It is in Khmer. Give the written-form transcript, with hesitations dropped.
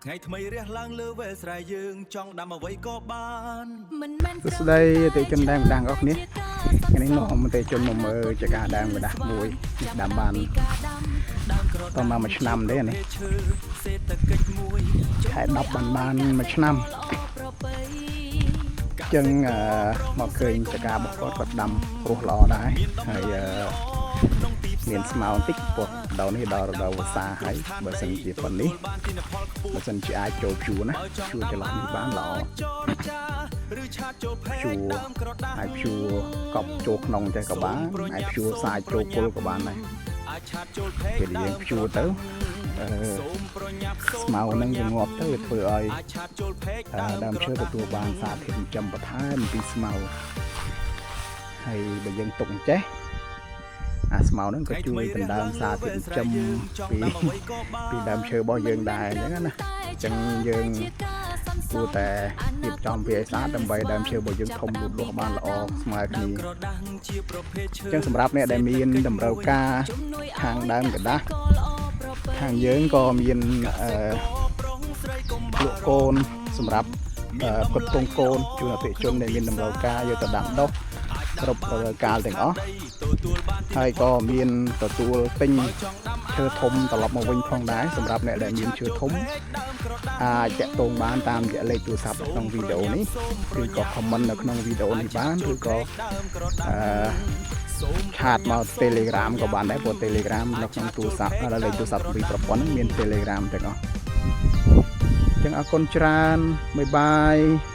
ថ្ងៃថ្មីរះឡើងលើវែលស្រែយើងចង់ដាំអ្វីក៏បាន មិនមែន សួស្តីអតិថិជនដើមដាំងអស់គ្នាថ្ងៃនេះនាំអតិថិជនមកមើលចការដើមក្រដាស់មួយនេះដាំបានតមកមួយឆ្នាំទេអានេះ ឈើសេដ្ឋកិច្ចមួយ ខែ10បានបានមួយឆ្នាំអញ្ចឹងអឺមកឃើញចការរបស់គាត់គាត់ដាំរស់ល្អដែរហើយអឺមានស្មៅបន្តិចព្រោះដល់នេះដល់រដូវវស្សាហើយបើសិនជាប៉ុណ្នេះបើសិនជាអាចចូលព្យួរណាព្យួរចន្លោះនេះបានល្អ ចរចាឬឆាតចូលផេ ព្យួរ ដើមក្រដាស អាចព្យួរកប់ចូលក្នុងចេះក៏បានអាចព្យួរសាច់ចូលគល់ក៏បានដែរ អាចឆាតចូលផេ ពេលយើងព្យួរទៅអឺ សូមប្រញាប់សូម ស្មៅហ្នឹងវាងាប់ទៅវាធ្វើឲ្យ អាចឆាតចូលផេក អឺដើមឈើទទួលបានសារធាតុចិញ្ចឹមបន្ថែមពីស្មៅហើយបើយើងទុកអញ្ចេះអាស្មៅហ្នឹងក៏ជួយដណ្ដើមសារធាតុចិញ្ចឹមពីពីដើមឈើរបស់យើងដែរអញ្ចឹងណាអញ្ចឹងយើងគួរតែរៀបចំវាឲ្យស្អាតដើម្បីដើមឈើរបស់យើងធំលូតលាស់បានល្អស្មើគ្នា ក្រដាសជាប្រភេទឈើ អញ្ចឹងសម្រាប់អ្នកដែលមានតម្រូវការខាងដើមក្រដាសខាងយើងក៏មានអឺ ប្រុងស្រីកុំ លក់កូនសម្រាប់អឺផ្គត់ផ្គង់កូនជូនអតិថិជនដែលមានតម្រូវការយកទៅដាំដុះគ្រប់រដូវកាលទាំងអស់ ទទួលបាន ហើយក៏មានទទួលទិញឈើធំត្រឡប់មកវិញផងដែរសម្រាប់អ្នកដែលមានឈើធំអាចតាក់ទងបានតាមរយៈលេខទូរស័ព្ទក្នុងវីដេអូនេះឬក៏ comment នៅក្នុងវីដេអូនេះបានឬក៏អឺ chat មក Telegram ក៏បានដែរព្រោះ Telegram នៅក្នុងទូរស័ព្ទលេខទូរស័ព្ទពីរប្រព័ន្ធហ្នឹងមាន Telegram ទាំងអស់អញ្ចឹងអរគុណច្រើន bye bye.